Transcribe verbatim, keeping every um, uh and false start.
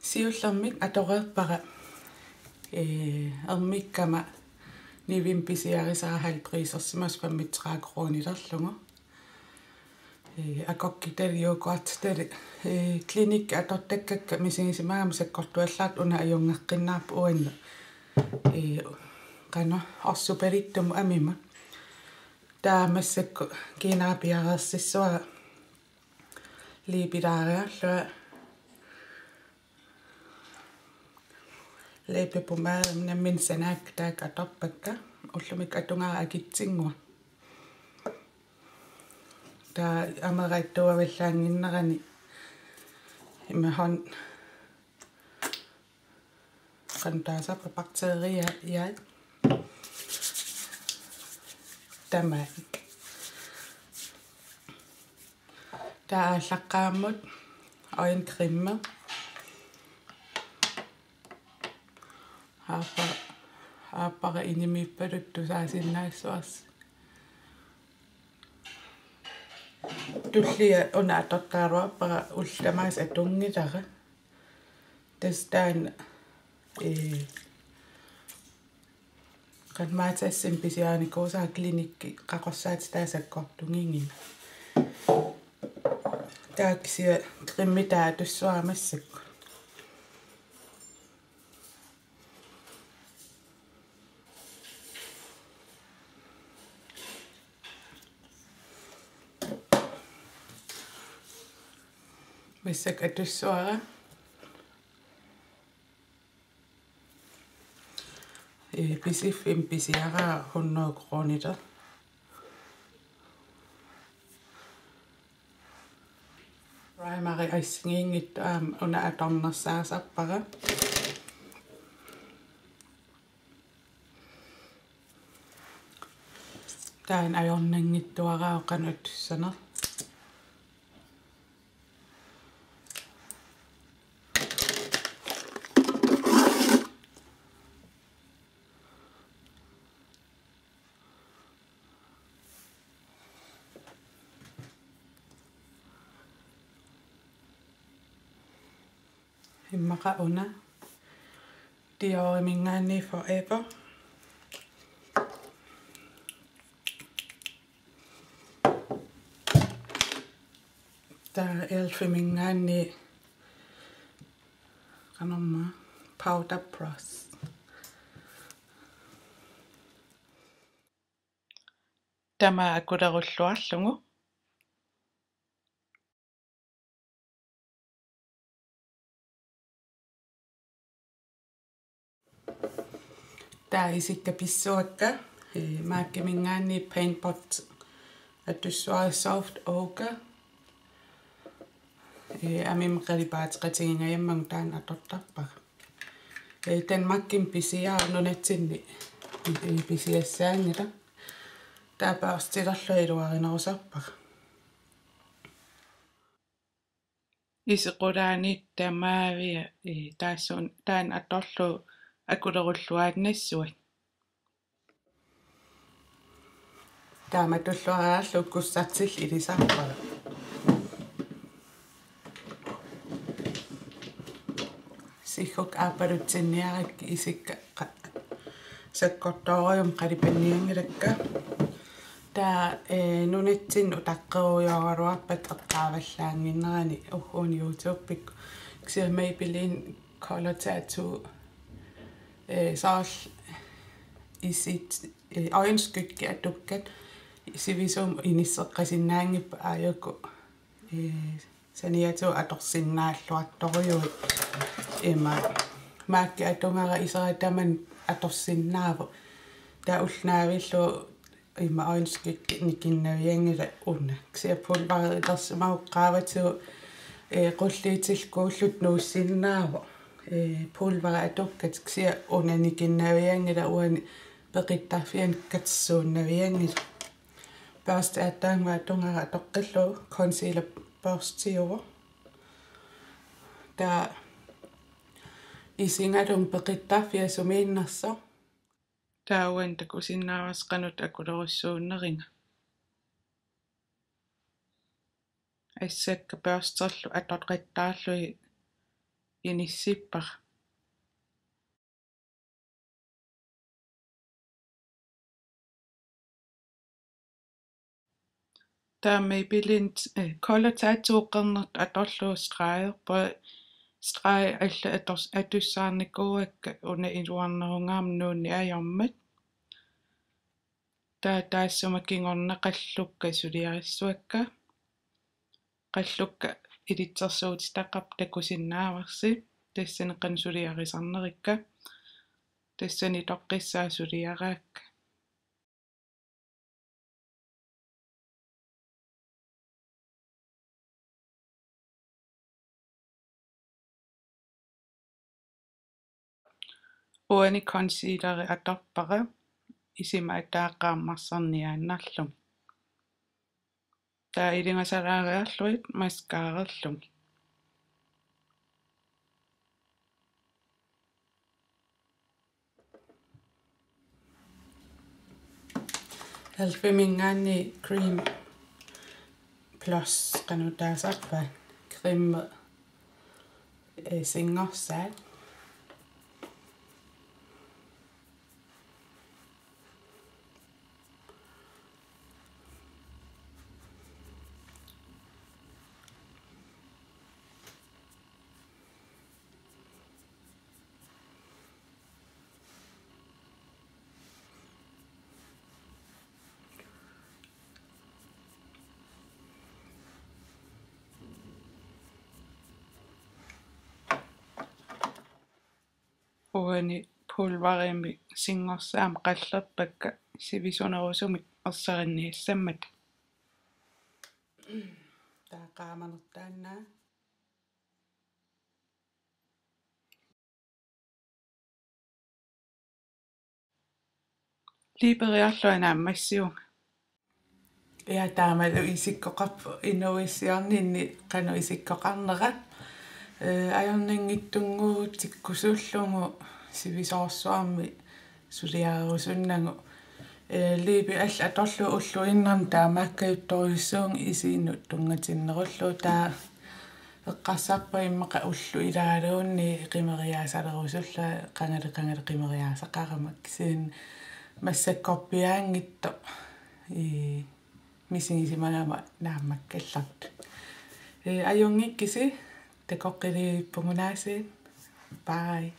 Siullermik atoreerpara, ee, ermikkama Nivea pisiarisara halv prisersimasoq femogtredive kroonilerlugu. Ee, akorkitali, yoghurtitali, ee, Clinique atortakkakka misigisimagama sakkortuallaartut una ajunngeqqinnaarpoq uannut. Ee, qanoq orsupalittumut amimut. Taava massakkut kiinara piareersissavara liipilaariarlunga. Læbepomade nammineq sanaakka taakku atorpakka, ullumikkut atugara akitsunnguaq. Taava amera attuavallaannginnerani ima hånd-, qanoq taasarpa, bakteriaat tamaat. Taava aallaqqaammut øjencreme. Aappara, aappara inimiippaluttoq tusaasinnaassuarsi. Tullia una atortaraluarpara, ullut tamaasa atunngilara. Tassa taanna, ee, qanoq Matasimi pisiarinikuusara Clinique qaqorsaatitaa sakkortugigina. Taava kisianni cremitaa atussavara massakkut. Massakkut atussavara. Ee, Pisiffimmi pisiara hundrede kroonilerpoq. Primeri assigiinngitsoq aamma una atornersaasarpara. Taanna ajornanngitsuararsuaq qanoq atussanersoq. Immaqa una Dioriminngaanniit Forever. Taava Elfiminngaanniit qanormaa Powder Brush. Tamaat akulerulluarlugu. Taava isikka pissavakka, ee, MAC-iminngaanniit Paint Pot atussavara Soft Ochre. Ee, amima qalipaateqatigingajammagu taanna atortarpara. Ee, Danmarkimi pisiara nunatsinni, ee, pisiassaanngilaq. Taava børstilerlunga iluarinerusarpara. Isequlaaniit tamaavia, ee, taassuuna taanna atorlugu akulerulluaannassuat. Taamatulluarlugu kussartillit ilisarpara. Siggukka aappalutsinniarakkit isikka qa-, sakkortoorujummik qalipannianngilakka. Taava, ee, nunatsinni utaqqerujoraluarpakka eqqaavallaannginnerani ugguuna YouTubekkut. Kisianni Maybelline Color Tattoo, ee, soorlu isit, ee, øjenskygge atukkat sivisuumik inisseqqasinnaanngippat aajuku, ee, saniatigut atorsinnaalluartorujuit. Ima MAC-i atugara isera tamanna atorsinnaavoq. Taava ulloq naavillugu ima øjenskygge nikinnavianngilaq una. Kisianni pulverilersimagukku qaavatigut, ee, qulliutillit kuullutit nuussinnaavoq. Ee, pulveri atukkat, kisianni una nikinnavianngilaq, uani peqittarfiani katersuunnavianngilaq. Børsti aatsaannguaq atugara atoqqillugu concealer børstiuvoq. Taava isigalugu peqittarfia sumiinnersoq. Taava uani takusinnaavarsi qanoq akulerussuunneriga. Assakka børsterlu atoqattaarlugit inissippara. Taava Maybelline, eh, Color Tattoo qernertoq atorlugu stregerpunga, streg alla ator-, atussaarnikuuakka una iluarnerugami nuunneq ajormat. Taava taassuma kingorna qallukka suliarissavakka. Qallukka ilitsersuutitaqarput takusinnaavarsi. Tassani qanoq suliarisarnerikka. Tassani toqqissaaq suliaraakka. Uani concealeri atorpara isima ataa qaammarsarniaannarlugit. Taava ilingasalaariarlugit mascararlugit. Elfiminngaanniit Cream Plus qanoq taasarpaat, cream, eh, singorsaat. Uani pulverimik singorsaammat qallerpakka sivisunerusumik ersarinniassammata. Taava qaamanertaannaa. Liiperiarlunga naammassivunga. Ja, taamalu isikkoqarpoq inuuissiorninni qanoq isikkoqarnera. Eh, ajornanngitsunnguutikkusullugu sivisoorsuarmik suliarerusunnagu. Eh, liipi alla atorlugu ulluinnarni taamaakkajuttorujussuuvunga isiinnut tunngatinnerullugu, taava eqqarsarpunga immaqa ulloq ilaaluunniit qimeriaasalerusullunga, qangali qangali qimeriaasaqarama, kisianni massakkorpiaanngitsoq ii misigisimagama naammakkallartut. Ii, ajunngikkisi, takoqqikkumaarpugut aasiit. Bye.